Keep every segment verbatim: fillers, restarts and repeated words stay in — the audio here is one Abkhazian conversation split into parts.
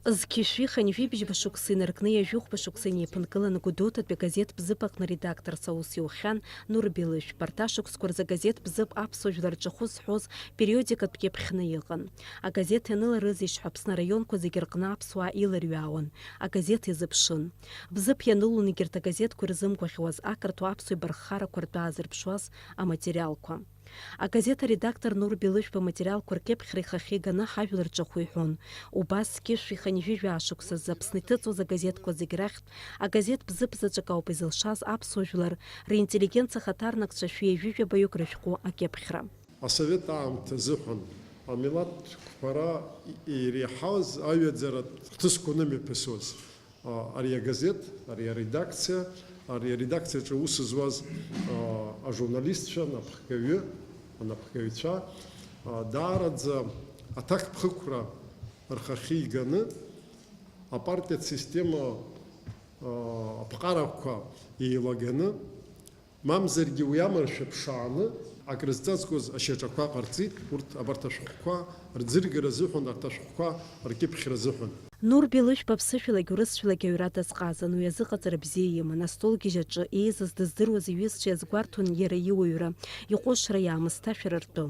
Зқьи жәшәи хынҩажәи бжьба шықәса инаркны ҩажәи хәба шықәса инеиԥынкыланы Гәдоуҭатәи агазеҭ Бзыԥ аҟны редакторс аус иухьан Нур Белышәба. Арҭ ашықәсқәа рзы агазеҭ Бзыԥ аԥсуа жәлар рҿахәы зҳәоз периодикатә кьыԥхьны иҟан. Агазеҭ ианыларызеишь ҳәа Аԥсны араионқәа зегьы рҟны аԥсуаа илырҩаауан, агазеҭ иазыԥшын. Бзыԥ ианылон егьырҭ агазеҭқәа ирзымгәаӷьуаз ақырҭуа-аԥсуа еибарххарақәа ртәы аазырԥшуаз аматериалқәа. Агазеҭ аредактор Нур Белышәба аматериалқәа ркьыԥхьра ихахьы иганы ҳажәлар рҿахәы иҳәон. Убас зқьи жәшәи хынҩажәи жәаа шықәсазы Аԥсны иҭыҵуаз агазеҭқәа зегь рахьтә агазеҭ Бзыԥ заҵәык ауп изылшаз аԥсуа жәлар ринтеллигенциа хаҭарнакцәа шәи ҩажәи жәаба-ҩык рышәҟәы акьыԥхьра. Асовет аамҭа азыҳәан амилаҭ қәԥара иреиҳауаз аҩаӡаратә хҭысқәа анымҩаԥысуаз, а, ари агазеҭ, ари аредакциа, ари аредакциаҿы аус зуаз, а, ажурналистцәа, анапхгаҩы, анапхгаҩцәа, а, даараӡа аҭакԥхықәра рхахьы иганы, апартиатә система, а, аԥҟарақәа еилаганы, мамзаргьы уи амаршәа ԥшааны, акрызҵазкуаз ашьаҿақәа ҟарҵеит, урҭ абарҭ ашәҟәқәа рӡыргара азыҳәан, арҭ ашәҟәқәа ркьыԥхьра азыҳәан. Нур Белышәба аԥсышәалагь урысшәалагь аҩра дазҟазан, уи азыҟаҵара бзиа иман, астол гьежьаҿы еизаз дыздыруаз иҩызцәа иазгәарҭон иара иуаҩра, иҟәышра, иаамысҭашәара ртәы.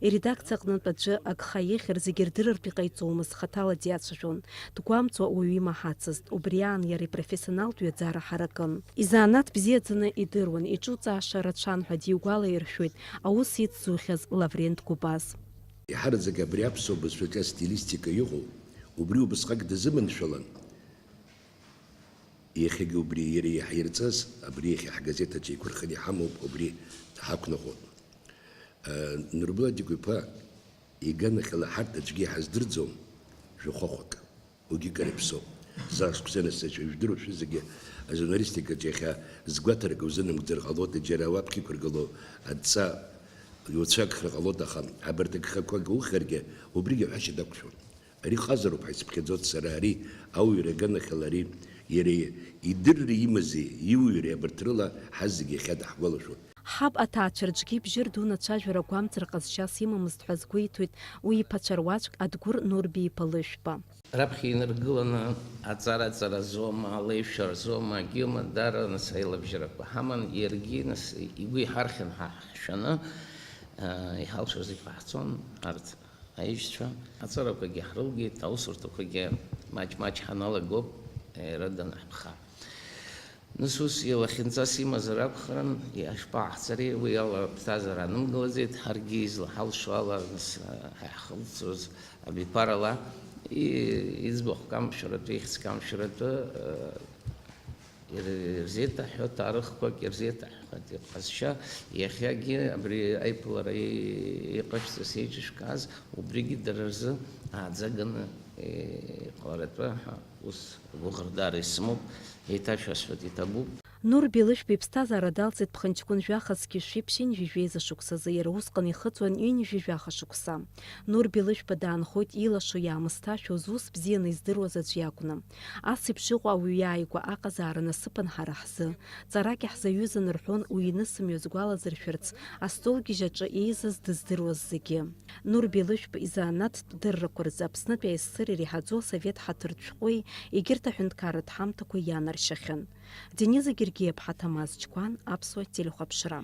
Иредакциа аҟнытә аӡәы агха ихьыр зегьы рдырыртә иҟаиҵомызт, хаҭала диацәажәон, дгәамҵуа уаҩы имаҳацызт, убри аан иара ипрофессионалтә ҩаӡара ҳаракын. Изанааҭ бзиаӡаны идыруан, иҿуҵааша рацәан ҳәа дигәалаиршәоит аус ицзухьаз Лаврент Гәыбаз. Еиҳараӡак абри аԥсуа бызшәаҿы астилистика иҟоу, убри убасҟак дазыманшәалан, иахьагьы убри иара иаҳирҵаз, абри иахьа ҳгазеҭ аҿы еиқәырханы иҳамоуп, убри ҳақәныҟәон. Нурбулат Џьгәа-иԥа иганахьала ҳарҭ аӡәгьы иҳаздырӡом жәохәақәак. Уигьы кыр иаԥсоуп. Заа шықәса насыцәа, ижәдыруашәа зегьы ажурналистикаҿы иахьа згәаҭарак узынамгӡар ҟалоит, џьара уаԥхьа иқәыргылоу адҵа иуцәагхар ҟалоит, аха абарҭ агхақәак ухаргьы, убригьы аҳәашьа дақәшәон. Ари ҟазароуп ҳәа исыԥхьаӡоит сара, ари ауаҩра аганахьала, ари иара идырра имази иуаҩреи абарҭ рыла ҳазегьы иахьа даҳгәалашәоит. Ҳаб аҭаацәа рҿгьы ибжьы рдуны ацәажәара агәамҵра ҟазшьас имамызт ҳәа азгәеиҭоит уи иԥацәа руаӡәк Адгәыр Нурбеи-иԥа Лышәба. Раԥхьа инаргыланы аҵара-ҵара рзоума, алеишәа рзоума, агьыма, дара, нас, аилабжьарақәа ҳаман, иаргьы, нас, игәы иҳархьан ҳа ҳшәаны, аа, иҳалшоз зегь ҟаҳҵон, арҭ аишьцәа. Аҵарақәагьы ҳрылгеит, аусурҭақәагьы маҷ-маҷ ҳаналагоуп, иара данаҳԥха. Нас ус илахьынҵас имазар акәхарын, иа-, ишԥаҟаҳҵари, уи ала аԥсҭазаара анымгылаӡеит, ҳаргьы излаҳалшо ала, нас, ҳа иаҳхылҵуаз абиԥарала, и-, иӡбахә камшәаратәы, ихьӡ камшәаратәы, ир-, ирзеиҭаҳҳәо ҭаарыхқәак ирзеиҭаҳҳәоит. Иҟазшьа, иахьагьы абри аиԥылара и-, иҟашәҵаз еиҿышәкааз, убригьы дара рзы ааӡаганы, и-, иҟаларатәы ҳәа ус агәыӷырдаара исымоуп, еиҭашәасҳәоит, иҭабуп. Нурбеи Лышәба иԥсҭазаара далҵит ԥхынҷкәын жәаха зқьи жәшәи ԥшьынҩажәи жәеиза шықәсазы, иара усҟан ихыҵуан ҩынҩажәи жәаха шықәса. Нурбеи Лышәба даанхоит илашо иаамысҭашәоз, ус бзианы издыруаз аӡә иакәны. Ас еиԥш иҟоу ауаҩы иааигәа аҟазаара насыԥын ҳара ҳзы. Ҵарак иаҳзаҩызан рҳәон уи инысымҩа згәалазыршәарц, астол гьежьаҿы еизаз дыздыруаз зегьы. Нурбеи Лышәба изанааҭтә дыррақәа рзы Аԥснытәи АССР иреиҳаӡоу асовет ҳаҭыртә шәҟәи егьырҭ аҳәынҭқарратә ҳамҭақәеи ианаршьахьан. Дениза Гергиаԥҳа, Ҭамаз Чқәан, Аԥсуа телехәаԥшра.